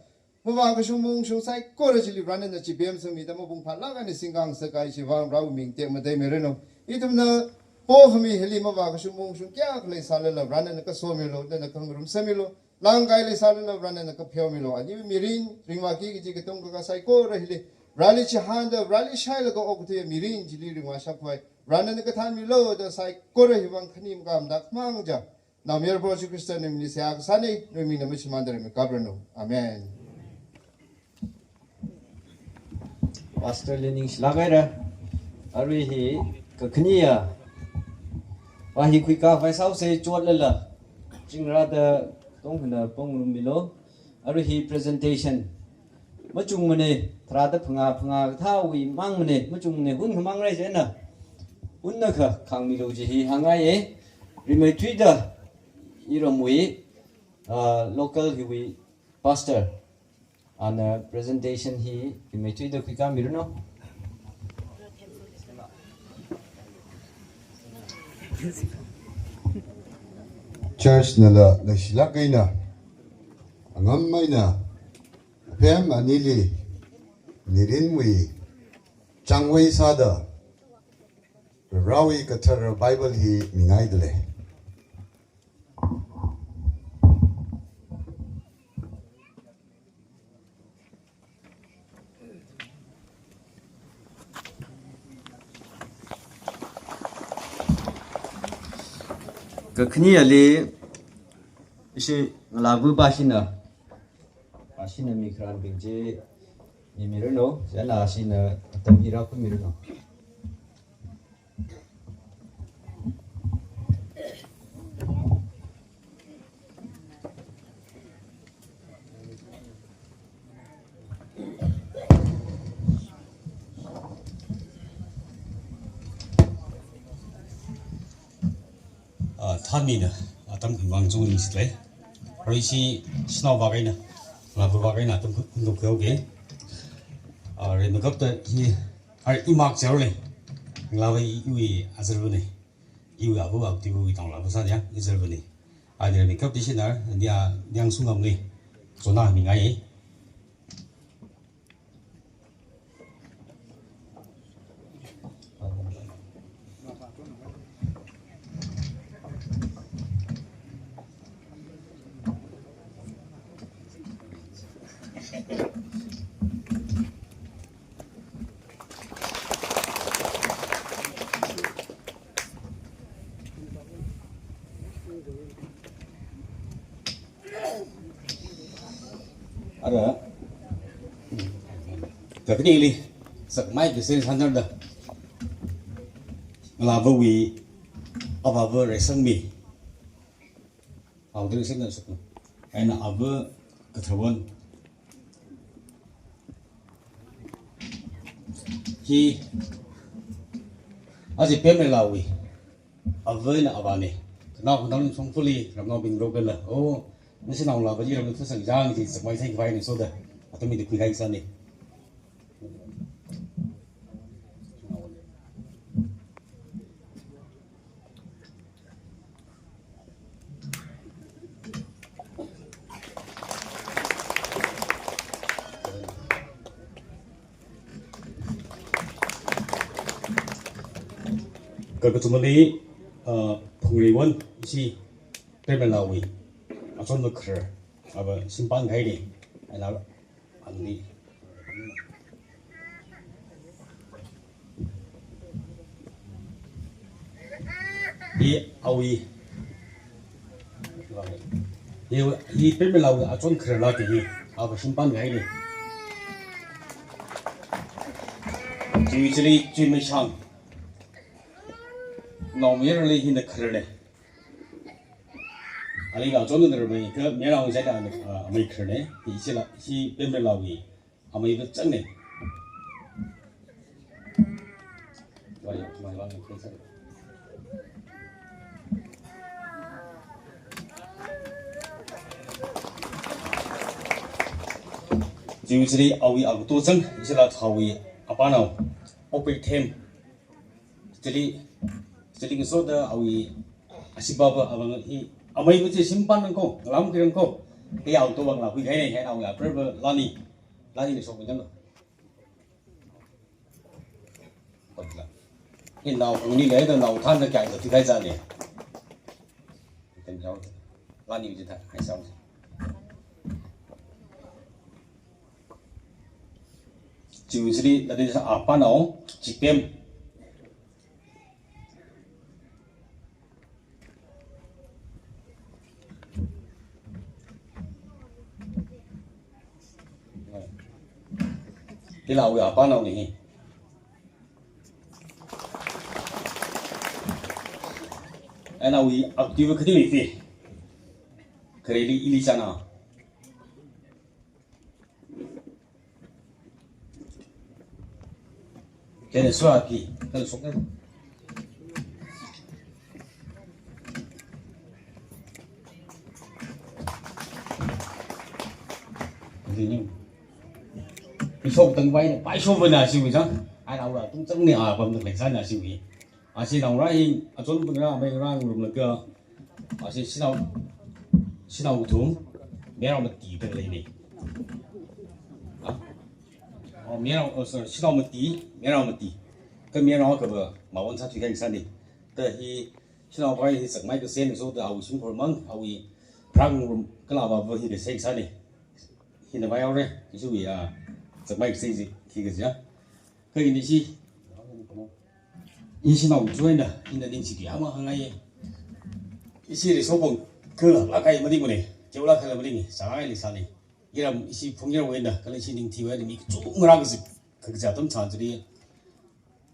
mavākashung maungshung saikora chili Varena chipemsangmida, mapung phālāk eina singkhangasak kahai chiwui vang Varewui ming tekmatei miranu. Ithumna pokhami hili mavākashung maungshung kayākha leisālala, Varena kasomilu, Varena kangarum sāmilu, langkahai leisālala, Varena kapheomilu. Aniwui mirin, ringvāki kaji katonga saikora hili, Vareli chihānda, Vareli shailaga okthuiya mirin chili ringvāshap khavai Varena kathānmilu da saikora hiwui vang khani makam da khamang ja, Naomayara Proho Jishu Khristawui mingli seihā kasāna, nawui mingna mashimānda rimeikapranu. Amen. Pastor li ningshilāk haira. Arui hi kakhane ya, vā hi khuikā vai sausei chotlala, chingrāda tongkhana pāngngarummilu. Arui hi presentation machungmana, tharāda phangā phangā kathāwui mangmana, machungmana, hun khamang rai chieina, hun akha khāngmilu chi hi hāngngaiya. Rimeithuida iramwui, ah, local hiwui pastor, ana presentation hi rimeithuida khuikāmiranu. Church nala leishilāk eina, angam eina, aphem anili mirinwui changvei sāda, Varewui kathara Bible hi mingaidalei. Kakhaneli, ishi ngalāva Pashina, Pashina mikharanbing chi mimiranu, chieina ashina atam hi rākhuimiranu. Ah, thānmina atam khuivang chungli silei. Arui ishi shanao vak eina, ngalāva vak eina atam khui, khuihaoke. Ah, rimeikapta hi, arui i mak chao lei. Ngalāva i, iwui azarvana. Iwui ava, ava tiwui tang lava sāya, i azarvana. Ani rimeikapta ishi nar, nia, niang sungamli. Chona mingai. Ara, kakhaneli, sakmai kisen sanarda, ngalāvawui avāva reisangmi, Audrey singna sukna. Eina ava katharawon. Hi, aja Pemlalawui ava eina avāna. Kanao khanao shongfali, ramnaobing rokala. Oh, nashi naongalāva chi ramna thusang jang chi sakmai thei khavai ni soda. Atam hili khuikahai sāna. Kakathumali, ah, Phungreiwon ishi Pemlalawui achonva khara, ava shimpān kahaina, eina Ani. Hi awui. Hi, hi Pemlalawui achon khararla kaji hi. Ava shimpān kahaina. Chui chili chui mashang. Naomayarali hina khararna. Alila chon nara mai ka mera ong jai da, ah, amei kharne. Hi chila, hi Pemrelawui amei ba chang ne. Wai, mai wang ne sa. Jiu chili awui ato chang, chila thawui apanao, Okpei Them. Chili, chili ngasoda awui ashiba ba, awui hi, amei ba chi shimpan nang ko, lam ki nang ko, kayao to bang la hui kai ne, hai awui apre ba lani, lani ne sok jang lo. Hi nao uni le da nao than da kya da ti kai za ne. Kan yao. Lani ji ta, hai sao. Jiu chili, lani sa apanao, Chipem. Hila awui apanao ne hi. Ana awui active khadi lei fi. Khareli ili chana. Kene sua ki, kene sok ne. Ini. Isok tang bai, bai sok bana siwi jang. Ai, awui ato chang ne apam tang lei sa na siwi. Ashi naongarā hi, achon pung ra, amei ra, rum la ka. Ashi shanao, shanao kathum, mayarnao mati tang lei ne. Ha? Oh, mayarnao, oh, sorry, shanao mati, mayarnao mati. Ka mayarnao ka ba, mawon sa tui kai sa ne. Ta hi, shanao bai hi sakmai ka sen so ta awui sum khor mang, awui prang rum, kala ba ba hi ka sen sa ne. Hina bai aure, isu ya, sakmai ka sen si, ki ka ja. Ka ini si. Ishi nao chuina, ina ningshi kayākha hāngngai. Ishili sopong, kala lakai mading mane, cheu la kala mading, sāngai li sāli. Iram ishi phung iram wena, kala ishi ningthi wena mi kachungrang kazi, kakazā atam chān chili.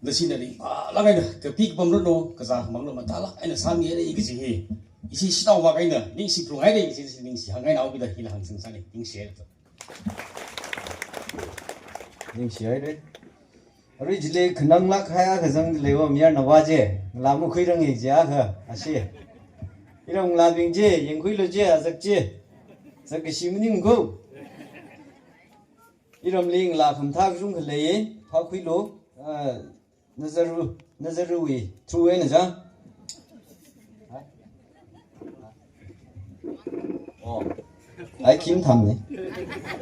Nashi nali, ah, lakai na, kapi kapam rano, kazā mang lo matala, eina sāmi eina ikazi he. Ishi shanao wa kaina, ningshi phung ai de, ishi ningshi hāngngai nao bida, hila hāngsang sāli, ningshi ai de. Ningshi ai de. Arui chili khanang lak hai akha zang leiwa mayarnao wa je, ngala makhuirang e je akha, ashi. Iram ngalābing je, yangkhuilo je, azak je. Zak kashi maning ko. Iramli ngalā khamathā kachungkha lei, phākhuilo, ah, Nazaru, Nazaruwui, through eina ja. Oh. Ai kim tham ne.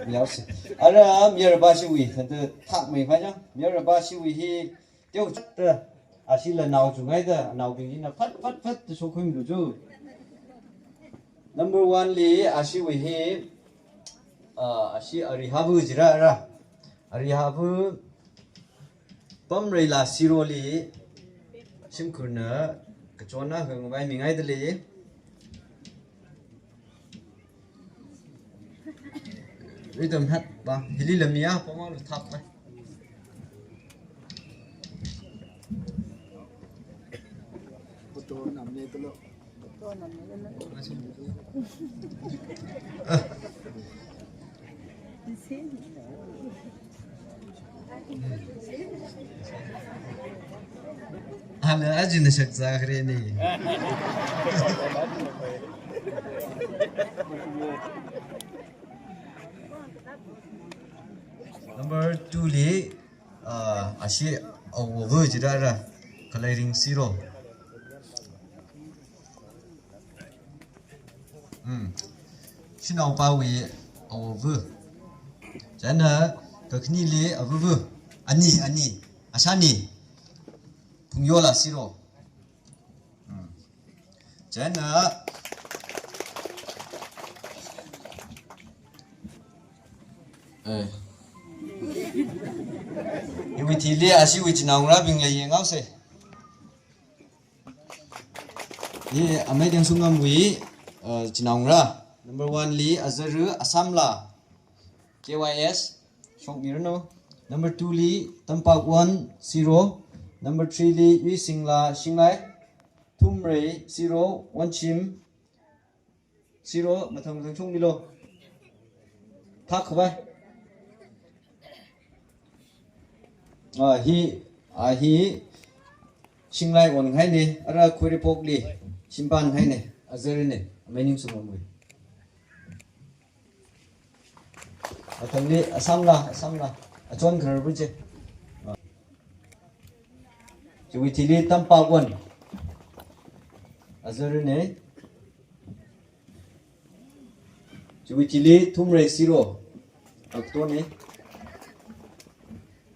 Yaosi. Ara mayarabashiwui, thāda thak mai kha ja. Mayarabashiwui hi, teo chata, ashila nao chungai da, naobing hina phat, phat, phat, da shokhui mi lu ju. Number one li, ashiwui hi, ah, ashi Arihavu jira ra. Arihavu, Pamreila Siroli, shimkhurna, kachonna hung vai mingai dali. Rhythm hat ba, hili lamia, pama lu thap ba. Photo namne talo. Hala ajina shakzā khareni. Number two li, ah, ashi awo jira ra, Khalairing Siro. Hmm. Shanaopawui awo. Chieina kakhanili awo. Ani, ani. Ashani. Phungyola Siro. Hmm. Chieina. Eh. Iwui thili ashiwui chinaongarābing lei yanghaose. Hi amei Dengsungamwui, uh, chinaongarā. Number one li Azarü Assamla. K Y S. Shokmirano. Number two li Tampak One Siro. Number three li Uisingla Shingai. Thumrei Siro Wanchim. Zero, mathang mathang shokmilu. Thak khavai. Ah, hi, ah, hi, Shinglai Onhaine, ara Khuiripokli, Shimpanhaine, azarine, amei ningsungamui. Athangli, asamla, asamla, achon kharar buche. Ah. Chiwui thili Tampak One, azarine. Chiwui thili Thumrei Zero, aktone.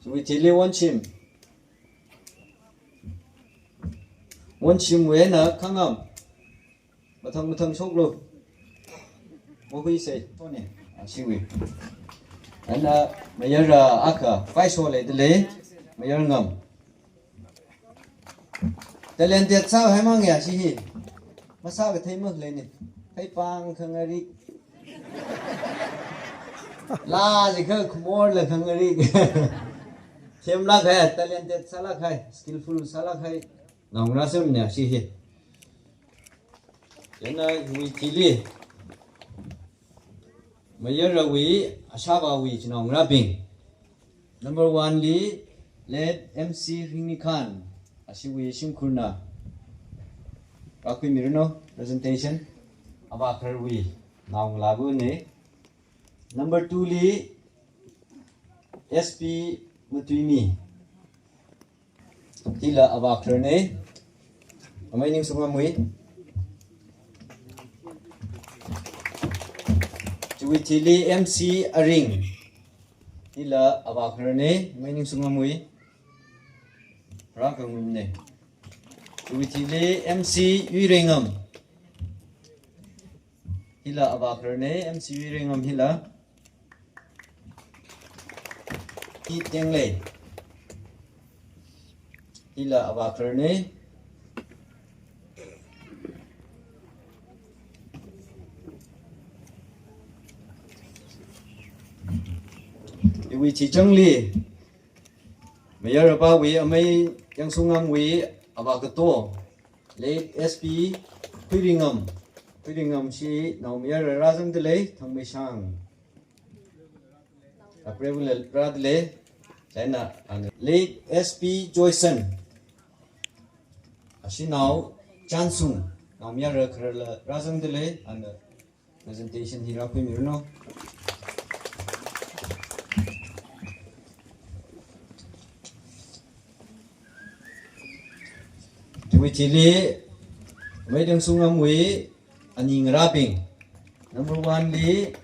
Chiwui thili Wonshim. Wonshimwui eina Khangam. Mathang mathang shoklu. Mahuisei, tone. Ashiwui. Ana mayara akha, Phaiso leidalei, Mayarngam. Talented sāhaimang ya shi hi. Masākathei makhalei ni. Khaipang khangarik. Laa jikha khumorla khangarik. Themlāk hai, talented sālāk hai, skillful sālāk hai. Naongarā sāmane ya shi hi. Chieina hiwui thili, mayarawui, ashāvāwui chinaongarābing. Number one li, late M C Ringnikhan, ashiwui shimkhurna. Rākhuimiranu, presentation. Avākhararwui naongalāva̱ne. Number two li, S P Matuimi. Hila avākhararne, amei ningsungamui. Chiwui thili M C Aring. Hila avākhararne, amei ningsungamui. Rākangumne. Chiwui thili M C Yuireingam. Hila avākhararne, M C Yuireingam hila. Hi Tenglei. Hila avākhararne. Iwui chichangli, mayarabawui amei Yangsungamwui avākato, late S P Khuiringam. Khuiringam shi naomayara rāzangdalei, Thangmeishang. Apre bule rādalei, chieina, ana, late S P Joyson. Ashinao Chansung, naomayara khararla rāzangdalei, ana, presentation hi rākhuimiranu. Chiwui thili, amei Yangsungamwui, ani ngarābing. Number one li,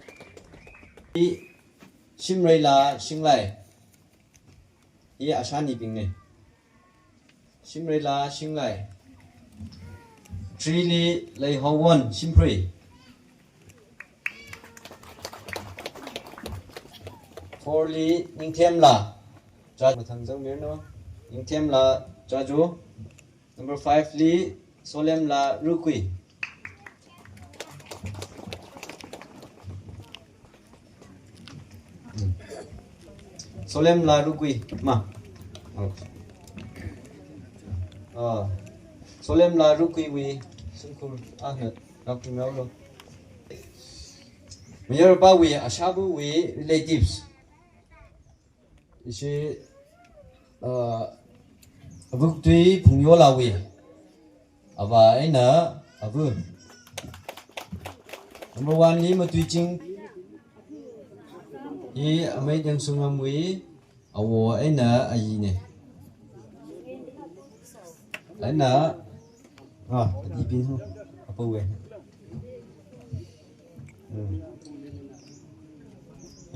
Shimreila Shinglai. Hi ashānibingne. Shimreila Shinglai. Three li Leihawon Shimphri. Four li Ningthemla. Cha mathang zangmiranu. Ningthemla Chajo. Number five li Solemla Rukui. Hmm. Solemla Rukui, ma. Okay. Ah, Solemla Rukuiwui shimkhur, ah, na, na, na, lo. Mayarabawui, ashāva̱wui relatives. Ishi, ah, Avukatui Phungyolawui avā eina ava̱. Number one li Matuiching. Hi amei Yangsungamwui awo eina ayine. Eina, ah, adibing ho, apawui. Hmm.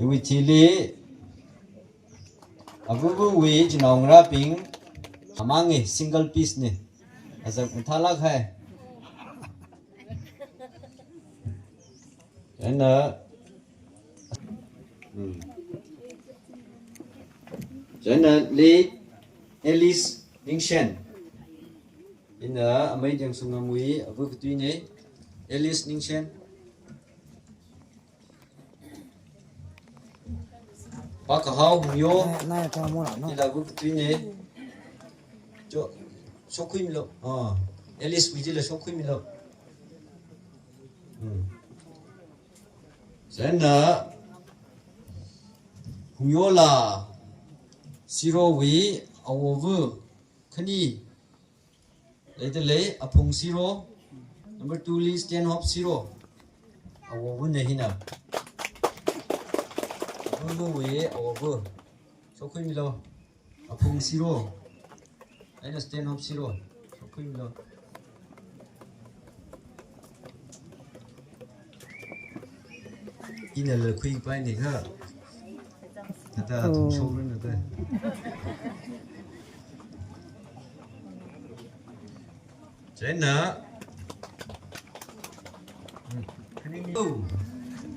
Iwui thili, ava̱va̱wui chinaongarābing, amang e, single piece ne. Azak mathālāk hai. Chieina, hmm. Chieina late Alice Ningshen. Ina amei Yangsungamwui ava̱ katuine, Alice Ningshen. Pakahao Hungyo. Nai, nai, tama la, no. Ila ava̱ katuine. Jo, shokhuimilu. Ah, Alice wui chila shokhuimilu. Hmm. Chieina Phungyola Sirowui awovu khani leidalei, Aphung Siro. Number two li Stanhope Siro. Awovuna hina. Aphungwui awovu. Shokhuimilu. Aphung Siro. Eina Stanhope Siro. Shokhuimilu. Inala khuipaini kha. Nata athum shokra nata. Chieina. Hmm. Oh.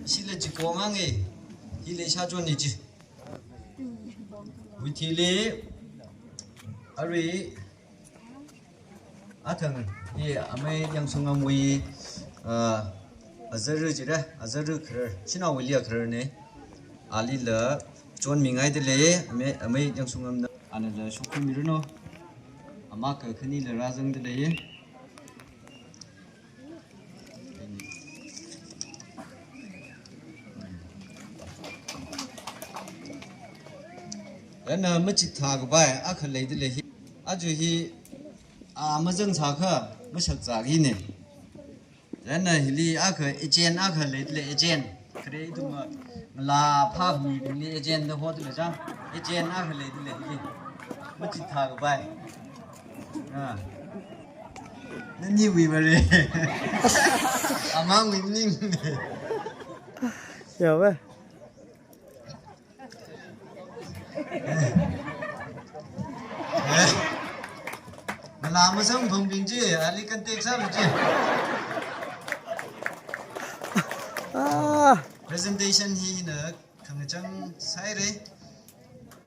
Ishila chiko ngange. Hila ishachonni chi. Withili arui athang hi amei Yangsungamwui, ah, azarra jira, azarra kharar, shanaowuili khararna. Alila chonmingaidalei, amei, amei Yangsungamna. Anala shokhuimiranu. Ama kakhanila rāzangdalei. Chieina machithākapai akha leidalei hi. Aja hi, a, mazangsākha mashakzā hina. Chieina hili akha agent akha leidalei, agent. Khare ithum ngalā phāmibingli agent da hodalei chang. Agent akha leidalei hili. Machithākapai. Ah. Naniwui mare. Amangwui maning. Yawe. Eh. Ngalā mazangphangbing chi, ali contact sālu chi. Ah. Presentation hina khangachang sāhaira.